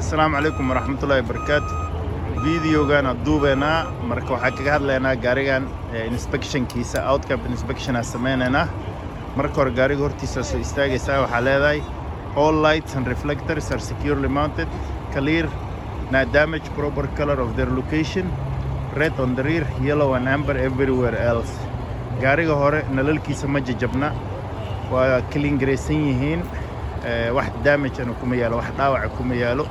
Asalaamu calaykum waraxmatullaahi wabarakaatu. Videogan aan duubeynaa marka waxaa kaga hadlaynaa gaarigan inspectionkiisa, outcome inspection aan sameynaynaa. Marka hore gaariga hortiisa soo istaagaysaa. Waxaa leedahay, "All lights and reflectors are securely mounted, clear, not damage, proper color of their location, red on the rear, yellow and amber everywhere else." Gaariga hore nalalkiisa ma jajabna, waa clean garaysan yihiin, wax damage ana kuma yaalo, wax dhaawaca kuma yaalo.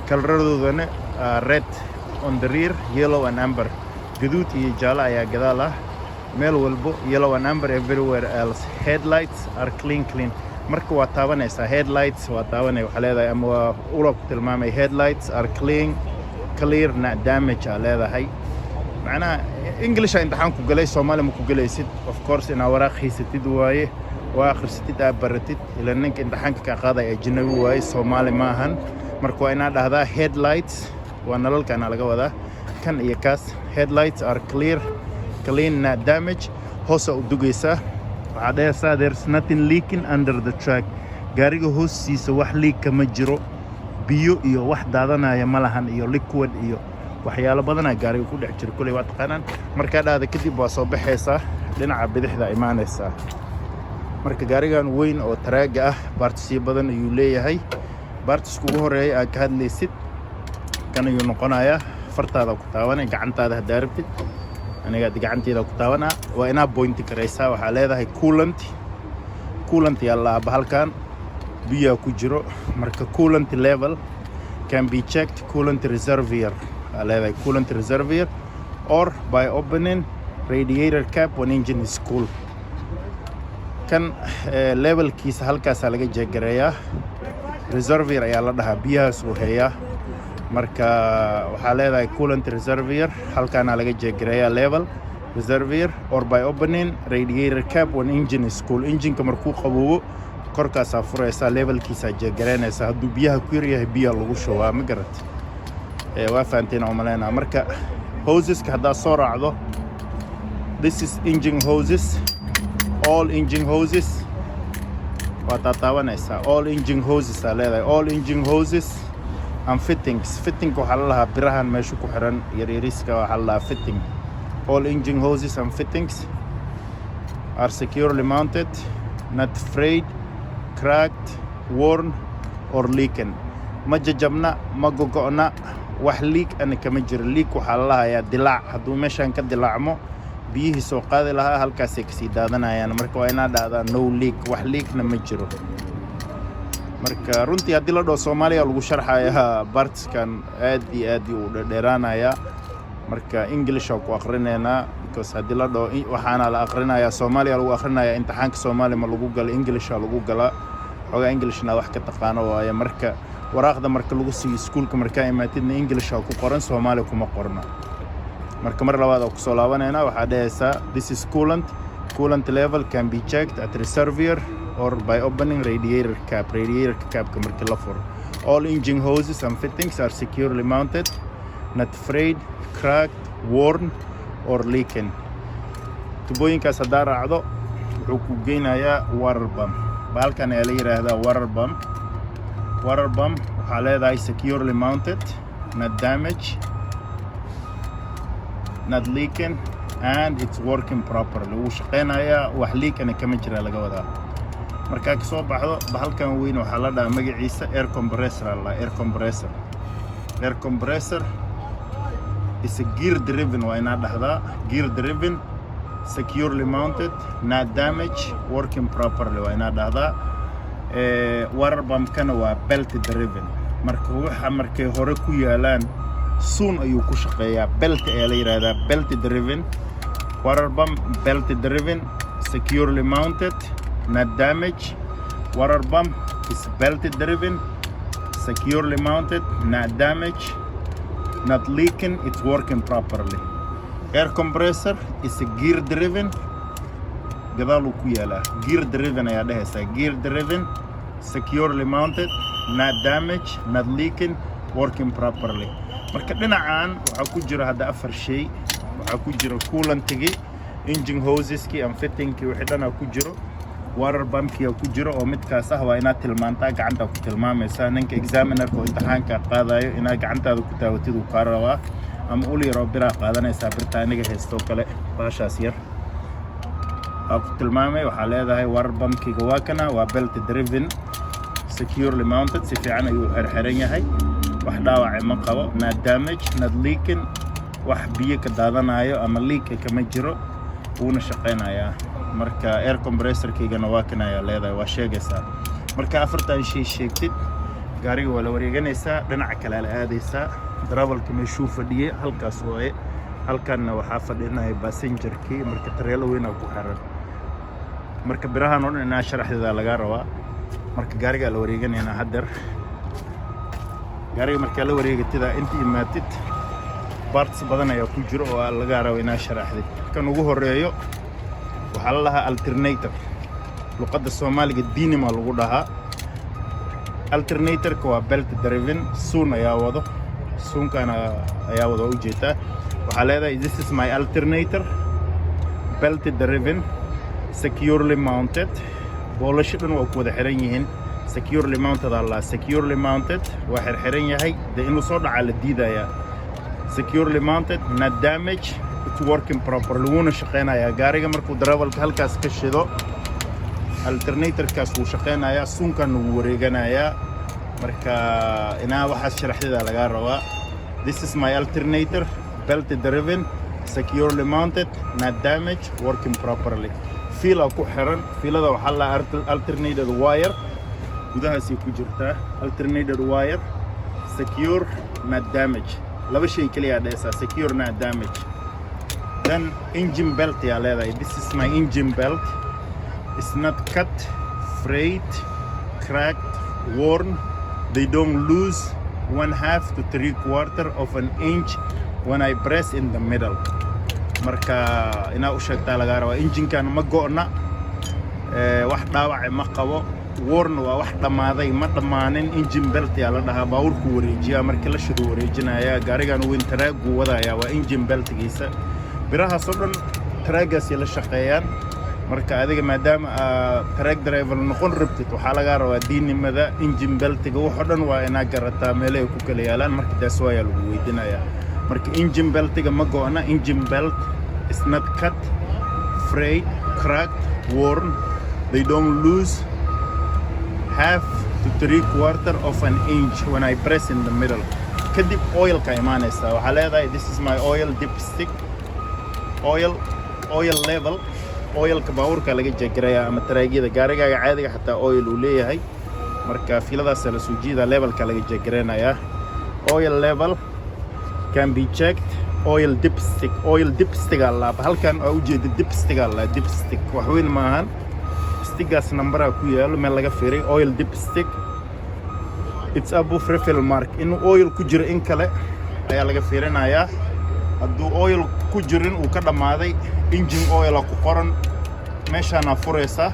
Kalaradoodana red on the rear, yellow and amber, gaduud iyo jaallo ayaa gadaal ah meel walbo, yellow and amber everywhere else. Headlights are clean, clean. Marka waa taabanaysaa headlights, waa taabanay. Waxaa leedahay ama waa ula ku tilmaamay, "Headlights are clean, clear, not damage," aa leedahay. Macnaha Englisha imtixaan ku galay, Soomaali ma ku galaysid. Of course inaa waraaq haysatid waaye, waa akhrisatid, aa baratid, ila ninka imtixaanka kaa qaadaya ajnabi waaye, Soomaali ma ahan. Marka waa inaa dhahdaa headlights waa nalalkaana laga wadaa, kan iyo kaas. "Headlights are clear, clean, not damage." Hoosa u dugaysaa, waxaa dhahaysaa, "There's nothing leaking under the truck." Gaariga hoostiisa wax leak kama jiro, biyo iyo wax daadanaya ma lahan iyo liquid iyo waxyaalo badanaa gaariga ku dhex jira, kuley waa taqaanaan. Markaa dhahda kadib waa soo baxaysaa, dhinaca bidixda imaanaysaa. Marka gaarigan weyn oo taraaga ah partsyo badan ayuu leeyahay. Partska ugu horeeya aad ka hadlaysid kan ayuu noqonayaa. Fartaada ku taabanay, gacantaada haddaa rabtid, aniga gacanteeda ku taabanaa. Waa inaa point karaysaa. Waxaa leedahay coolant. Coolant yaa laaba, halkan biyaa ku jiro. Marka "Coolant level can be checked coolant reservoir," aa leedahay, "coolant reservoir or by opening radiator cap when engine is cool." Kan levelkiisa halkaasaa laga check gareeyaa. Reservoir ayaa la dhahaa, biyahaas uu heeyaa. Marka waxaa leedahay coolant reservoir, halkaana laga check gareeyaa level, reservoir or by opening radiator cap when engine is cool. Engine-ka markuu qaboobo korkaasaa furaysaa, levelkiisaa check gareynaysaa. Hadduu biyaha ku yaryahay, biyaa lagu shubaa. Ma garat? Waa fahanteen oo malaynaa. Marka hoseska haddaad soo raacdo, this is engine hoses. All engine hoses waa taataabanaysaa. All engine hoses aa leedahay, all engine hoses and fittings. Fitting waxaa la lahaa birahan meesha ku xiran yaryariska, waxaa la lahaa fitting. "All engine hoses and fittings are securely mounted, not frayed, cracked, worn or leaking." Ma jajabna, ma gogo'na, wax leak ana kama jiro. Leak waxaa la lahayaa dilaac. Hadduu meeshan ka dilaacmo, biyihii soo qaadi lahaa halkaasay kasii daadanayaan. Marka waa inaa dhahdaa no leak, wax leakna ma jiro. Marka runtii haddii la dhaho Soomaaliya lagu sharxayaa, partskan aad iyo aad uu dhedheeraanayaa. Marka Englisha ku aqrinaynaa, because haddii la dhaho waxaana la aqrinayaa Soomaaliya lagu aqrinayaa, imtixaanka Soomaaliya ma lagu gala, Englisha lagu galaa. Xoogaa Englishna wax ka taqaano waaye. Marka waraaqda marka lagu siiyo iskuulka markaa imaatidna, Englisha ku qoran, Soomaaliya kuma qorna. Marka mar labaad oo kusoo laabanaynaa, waxaa dhahaysaa, "This is coolant. Coolant level can be checked at reservoir or by opening radiator cap," radiator capka markii la furo. "All engine hoses and fittings are securely mounted, not frayed, cracked, worn or leaking." Tubooyinkaas haddaa raacdo, wuxuu ku geynayaa water pump. Bahalkan ayaa la yidhaahdaa water pump. Water pump waxaa leedahay securely mounted, not damage, not leaking, and it's working properly. Wuu shaqeynayaa, wax leakana kama jira laga wadaa. Markaa kasoo baxdo, bahalkan weyn waxaa la dhahaa magaciisa air compressor aa la dhahaa. Air compressor, air compressor is a gear driven. Waa inaa dhahdaa gear driven, securely mounted, not damage, working properly waa inaa dhahdaa. Water pumpkana waa belt driven. Marka waxa markay hore ku yaalaan suun ayuu ku shaqeeyaa, belt ayaa la yidhaahdaa. Belt driven water pump, belt driven, securely mounted, not damage. Water pump is belt driven, securely mounted, not damage, not leaking, it's working properly. Air compressor is a gear driven, gadaaluu ku yaalaa. Gear driven ayaa dhehaysaa, gear driven, securely mounted, not damage, not leaking, working properly. Marka dhinacan waxaa ku jira hadda afar shay. Waxaa ku jira coolantigi, engine hoseski and fittingkii, wixii dhanaa ku jiro. Water pumpkiga ku jiro oo midkaas ah waa inaad tilmaantaa, gacanta ku tilmaamaysaa. Ninka examinerka oo imtixaanka qaadayo inaad gacantaada ku taawatid uu kaa rabaa, ama ul yar oo biraa qaadanaysaa, birta aniga haysto kale, baashaas yar waa ku tilmaamay. Waxaa leedahay water pumpkiga waa kana, waa belt driven, securely mounted, si fiican ayuu xirxiran yahay, wax dhaawaca ma qabo, not damage, not leaking, wax biyo ka daadanayo ama leak kama jiro, wuuna shaqaynayaa. Marka air compressorkaygana waa kan ayaa leedahay, waa sheegaysaa. Marka afartan shay sheegtid, gaariga waa la wareeganaysaa, dhinaca kale la aadaysaa. Darawalka meeshuu fadhiyey halkaas waaye, halkanna waxaa fadhinaya passengerkii. Marka tareelo weynaa ku xiran. Marka birahan oo dhan inaa sharaxdeeda lagaa rabaa. Marka gaarigaa la wareeganaynaa haddeer. Gaariga markaa la wareegatida, inta imaatid, parts badan ayaa ku jiro oo lagaa rabo inaa sharaxdid. Kan ugu horeeyo waxaa la dhahaa alternator, luqadda Soomaaliga dinima lagu dhahaa. Alternatorka waa belt driven, suun ayaa wado, suunkana ayaa wado, ujeedaa. Waxaa leedahay, "This is my alternator, belt driven, securely mounted." Boolasho dhan waa ku wada xiran yihiin. Securely mounted allah, securely mounted waa xirxiran yahay, dee inuu soo dhacaa la diidayaa. Securely mounted, not damage, it's working properly, wuuna shaqaynayaa. Gaariga markuu darawalka halkaas ka shido, alternatorkaas wuu shaqaynayaa, suunkan wuu wareeganayaa. Marka inaa waxaas sharaxdeeda lagaa rabaa. "This is my alternator, belt driven, securely mounted, not damage, working properly." Fiila ku xiran, fiilada waxaa la alternated wire, gudahaasay ku jirtaa. Alternated wire, secure, not damage, laba shay keliya dheesaa, secure, not damage. Then engine belt yaa leedahay. "This is my engine belt. It's not cut, frayed, cracked, worn. They don't lose one half to three quarter of an inch when I press in the middle." Marka inaa u sheegtaa lagaa rabaa, injinkan ma go'na, wax dhaawace ma qabo. Worn waa wax dhammaaday, ma dhammaanin. Engine belt yaa la dhahaa, baabuurku wareejiyaa, markii la shido wareejinaya. Gaarigan weyn taraaguu wadayaa, waa engine beltgiisa. Birahaasoo dhan taraaggaasay la shaqeeyaan. Marka adiga maadaama aad truck driver noqon rabtid, waxaa lagaa rabaa diinimada, engine beltiga, waxoo dhan waa inaa garataa meelahay ku kala yaalaan. Marka taas waayaa lagu weydiinayaa. Marka engine beltiga ma go'na. "Engine belt is not cut, frayed, cracked, worn. They don't lose half to three quarter of an inch when I press in the middle." Kadib oilka imaanaysaa. Waxaa leedahay, "This is my oil dipstick, oil level." Oilka baabuurka laga jegarayaa ama taraagyada, gaarigaaga caadiga xataa oil uu leeyahay. Marka fiiladaasa la soo jiida, levelka laga jegaranayaa. "Oil level can be checked oil dipstick." Oil dipstick aa halkan aa ujeeda, dipstick aa la dipstick, wax weyn maahan. Stickgaas nambaraa ku yaalo meel laga fiiray. Oil dipstick, it's above refill mark. Inuu oil ku jiro in kale ayaa laga fiirinayaa. Hadduu oil ku jirin, uu ka dhammaaday, engine oila ku qoran meeshaanaa furaysaa.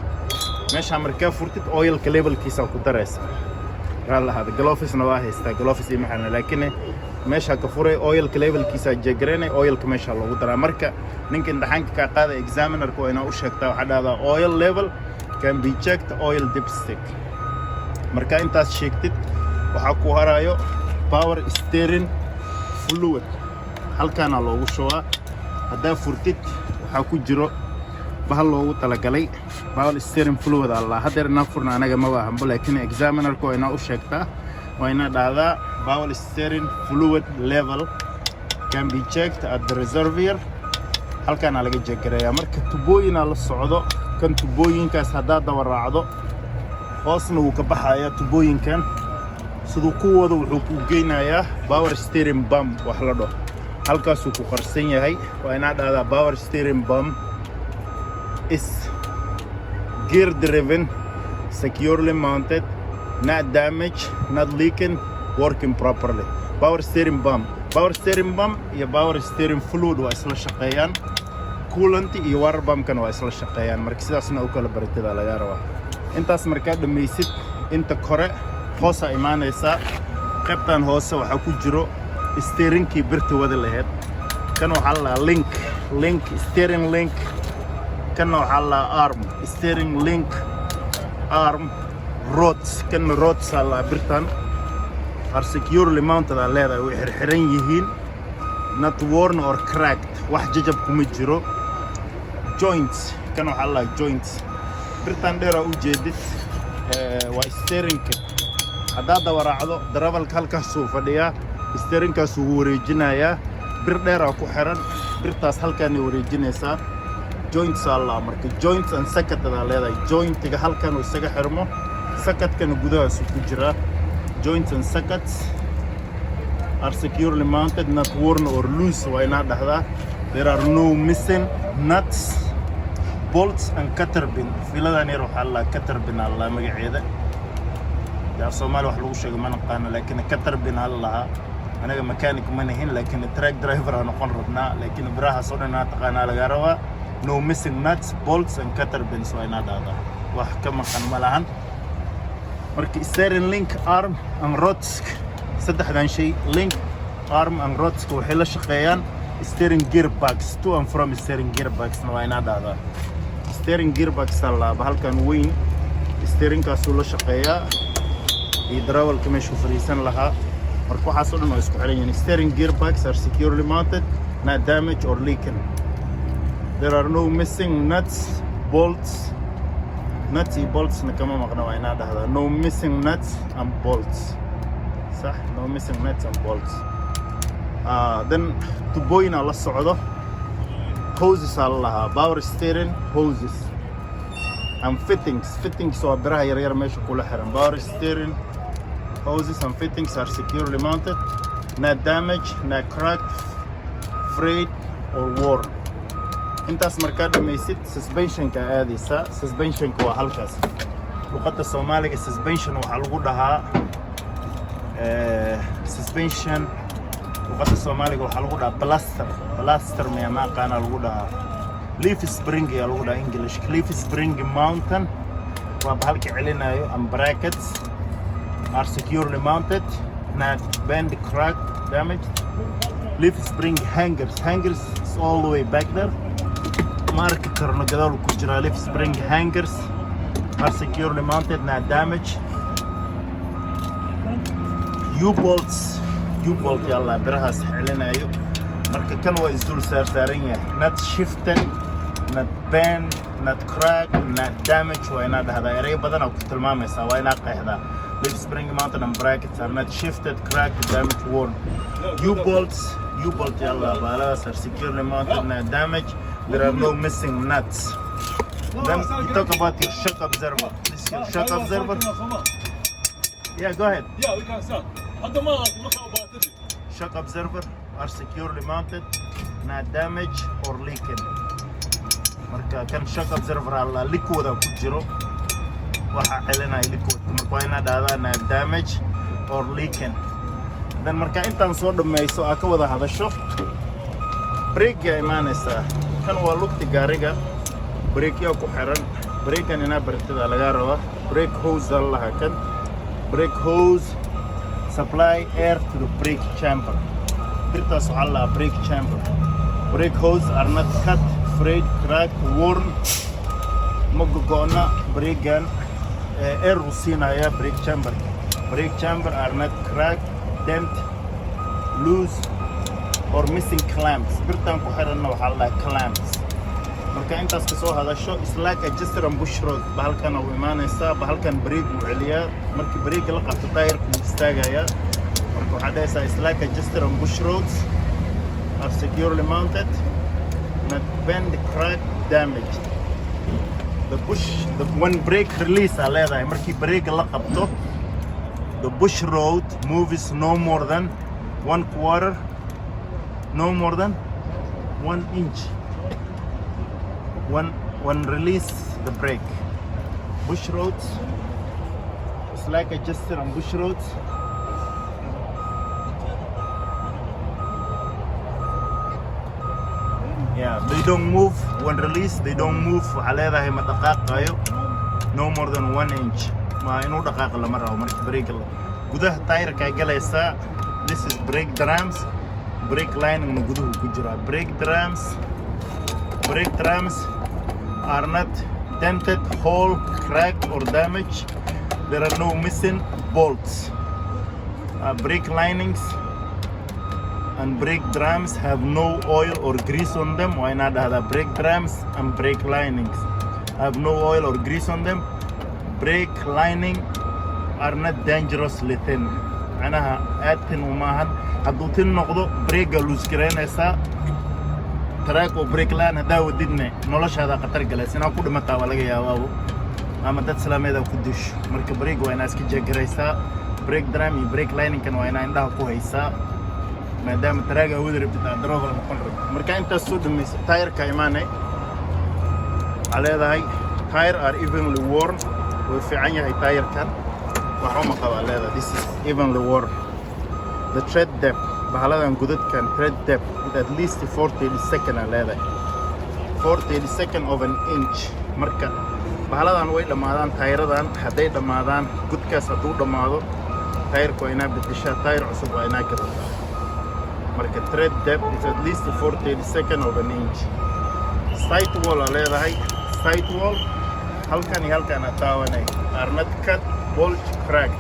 Meeshaa markaa furtid, oilka levelkiisa ku daraysa. Raalahaada, glovesna waa haystaa, gloves iyo maxalna, laakiin meeshaa ka furay, oilka levelkiisa jegaranay, oilka meeshaa loogu daraa. Marka ninka imtixaanka kaa qaada, examinerka, waa inaa u sheegtaa. Waxaa dhahdaa, "Oil level can be checked oil dipstick." Marka intaas sheegtid, waxaa ku harayo power steering fluid. Halkaana loogu shubaa. Haddaa furtid, waxaa ku jiro bahal loogu talagalay power steering fluid. Allah, haddeer inaa furna anaga ma bahanbo, laakiin examinerka waa inaa u sheegtaa. Waa inaa dhahdaa, "Power steering fluid level can be checked at the reservoir." Halkaana laga jeegarayaa. Marka tubooyinaa la socdo kan, tubooyinkaas haddaa daba raacdo, hoosna wuu ka baxayaa. Tubooyinkan siduu ku wado wuxuu ku geynayaa power steering pump wax la dhaho, halkaasuu ku qarsan yahay. Waa inaa dhahdaa, "Power steering pump is gear driven, securely mounted, not damage, not leaking, working properly." Power steering pump, power steering pump iyo power steering fluid waa isla shaqeeyaan, coolant iyo water pumpkana waa isla shaqeeyaan. Marka sidaasna u kala baratidaa lagaa rabaa. Intaas markaa dhammaysid, inta kore hoosaa imaanaysaa. Qaybtan hoose waxaa ku jiro steeringkii birta wada lahayd. Kan waxaa la dhahaa link, link, steering link. Kanna waxaa la dhahaa arm, steering link. arm, rods. Kan rods aa la birtan are securely mounted aa leedahay, way xirxiran yihiin, not worn or cracked, wax jajab kuma jiro. Joints, kan waxaa la joints, birtan dheeraa u jeedid waa steeringka. Haddaad daba raacdo, darawalka halkaasuu fadhiyaa, steeringkaasuu wareejinayaa, bir dheeraa ku xiran, birtaas halkaanay wareejinaysaa. Joints aa la marka joints and socket adaa leedahay. Jointiga halkan uu isaga xirmo, socketkana gudahaasuu ku jiraa. Joints and sockets are securely mounted, not worn or loose waa inaa dhahdaa. There are no missing nuts, bolts and cutter pin. Filadan yar waxaa la cutter pin aa la magaceeda. Dee af Soomaali wax lagu sheego ma naqaano, laakiin cutter pin aa la lahaa. Anaga mechanic ma nihin, laakiin truck driver aa noqon rabnaa, laakiin birahaas oo dhan aa taqaanaa laga rabaa. No missing nuts, bolts and cutter pins waa inaa dhahdaa, wax ka maqan ma lahan. Marka steering link, arm and rods, saddexdan shay, link, arm and rods, waxay la shaqeeyaan steering gearbox. To and from steering gearboxna waa inaa dhahdaa. Steering gearbox aa laaba halkan weyn, steeringkaasuu la shaqeeyaa iyo darawalka meeshuu fadhiisan lahaa. Marka waxaas oo dhan waa isku xiran yihiin. Steering gearbox are securely mounted, not damaged or leaking. There are no missing nuts, bolts. Nuts iyo boltsna kama maqna, waa inaa dhahdaa no missing nuts and bolts. Sax, no missing nuts and bolts. Then tubooyinaa la socdo, hoses aa la lahaa, power steering hoses and fittings. Fittings waa biraha yaryar meesha kula xiran. Power steering hoses and fittings are securely mounted, not damaged, not cracked, frayed or worn. Intaas markaa dhammaysid, suspensionka aadaysaa. Suspensionka waa halkaas. Luqadda Soomaaliga suspension waxaa lagu dhahaa suspension luqadda Soomaaliga waxaa lagu dhahaa blaster. Blaster miya, ma aqaana lagu dhahaa. Leaf spring ayaa lagu dhahaa English. Leaf spring mountain waa bahalka celinayo, and brackets are securely mounted, not bend, crack, damaged. Leaf spring hangers, hangers is all the way back there, ma arki karno, gadaal ku jiraa. Leaf spring hangers are securely mounted, not damaged. U-bolts, U-bolt yalla birahaas celinayo. Marka kan waa isdul saarsaaran yahay, not shifted, not bend, not crack, not damage waa inaa dhahdaa. Ereyo badan aa ku tilmaamaysaa, waa inaa qeexdaa. Leaf spring mounted and brackets are not shifted, cracked, damaged, worn. U-bolts, U-bolt yalla baaladaas are securely mounted, not damaged. There are no missing nuts. Then you talk about your shock absorber. This is your shock absorber. Yeah, go ahead. Yeah, we can start. hadda ma marka u baahatid. Shock absorber are securely mounted, not damaged or leaking. Marka kan shock absorber alla liquid ku jiro, waxa celinaya liquid. Marka waa inaa dhahdaa not damage or leaking. Then marka intaan soo dhammayso, aa ka wada hadasho, brake yaa imaanaysaa. Kan waa lugti gaariga, brake yaa ku xiran. Brakekan inaa baratida lagaa rabaa. Brake hose aa lahaa kan. Brake hose supply air to the brake chamber. Birtaas waxaa la lahaa brake chamber. Brake hose are not cut, frayed, cracked, worn, ma gogo'na. Brakegan air uu siinaya brake chamber. Brake chamber are not cracked, dent, loose or missing clamps. Birtan ku xiranna waxaa la dhahaa clamps. Marka intaas ka soo hadasho, slack adjuster and push rod, bahalkan uu imaanaysaa. Bahalkan brake uu celiyaa. Markii brake la qabto, taayirku wuu istaagayaa. Marka waxaa dhahaysaa slack adjuster and push rods are securely mounted, not bend, crack, damaged. The push the when brake release aa leedahay, markii brake la qabto, the push rod moves no more than one quarter, no more than 1 inch when release the brake. Push rods, slack adjuster and push rods. Yeah, they don't move when release. They don't move waxaa leedahay, ma dhaqaaqayo, no more than 1 inch. Ma inuu dhaqaaqo lama rabo marka brake la gudaha taayirkaa galaysaa. This is brake drums. Brake liningna guduhu ku jiraa. Brake drums, brake drums are not Dented, hole, cracked or damaged. There are no missing bolts. Brake linings and brake drums have no oil or grease on them. Waa inaad dhahdaa brake drums and brake linings have no oil or grease on them. Brake lining are not dangerously thin. Macnaha aad thin uma ahan. Hadduu thin noqdo, brake-ga loose garaynaysaa. Truck oo brake line haddaa wadidne, noloshaada khatar galaysa, inaa ku dhimataa waa laga yaabaabo ama dad islaameeda ku disho. Marka brake waa inaa iska check garaysaa. Brake drum iyo brake liningkan waa inaa indhaha ku haysaa, maadaama truck-ga wadi rabtid, aad darawal noqon rabtid. Marka intaas soo dhamaysa, tire-ka imaanay. Waxaa leedahay tire are evenly worn. Way fiican yahay tire-kan, waxba ma qabaa leedahay. This is evenly worn. The tread depth, bahaladan godadkan, tread depth with at least 4/32 aa leedahay, 4/32 of an inch. Marka bahaladan way dhammaadaan. Taayiradan hadday dhammaadaan, godkaas hadduu dhammaado, taayirka waa inaa bedeshaa, taayir cusub waa inaa gadataa. Marka tread depth is at least 4/32 of an inch. Side wall aa leedahay. Side wall halkan iyo halkan aa taawanay, are not cut, bulge, cracked.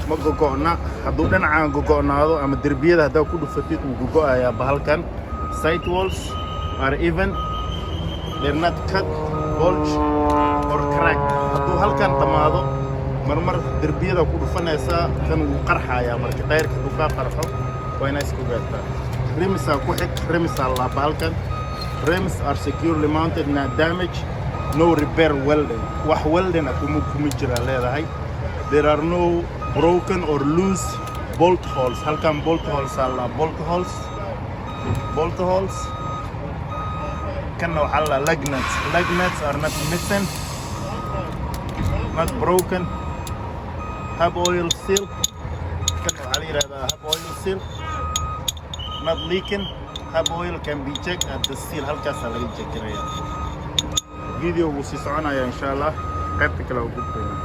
Ma gogo'na. Hadduu dhinacaan gogo'naado ama derbiyada haddaa ku dhufatid, wuu gogo'ayaa bahalkan. Side walls are even. They're not cut, bulge or cracked. Hadduu halkan dhammaado, marmar derbiyada ku dhufanaysaa, kan wuu qarxayaa. Marka tayrka hadduu kaa qarxo, waa inaa iska ogaataa. Rims-aa ku xig. Rims-aa laaba halkan. Rims are securely mounted, not damage, no repair welding. Wax welding ah kuma jira leedahay. There are no broken or loose bolt holes. Halkan bolt holes aa la bolt holes, bolt holes. Kanna waxaa la lug nuts. Lug nuts are not missing, not broken. Hub oil seal, kanna waxaa la yidhahdaa hub oil seal, not leaking. Hub oil can be checked at the seal. Halkaasaa laga check garaya. Video wuu sii soconaya, insha Allah. Qaybta kale oo gudbayna.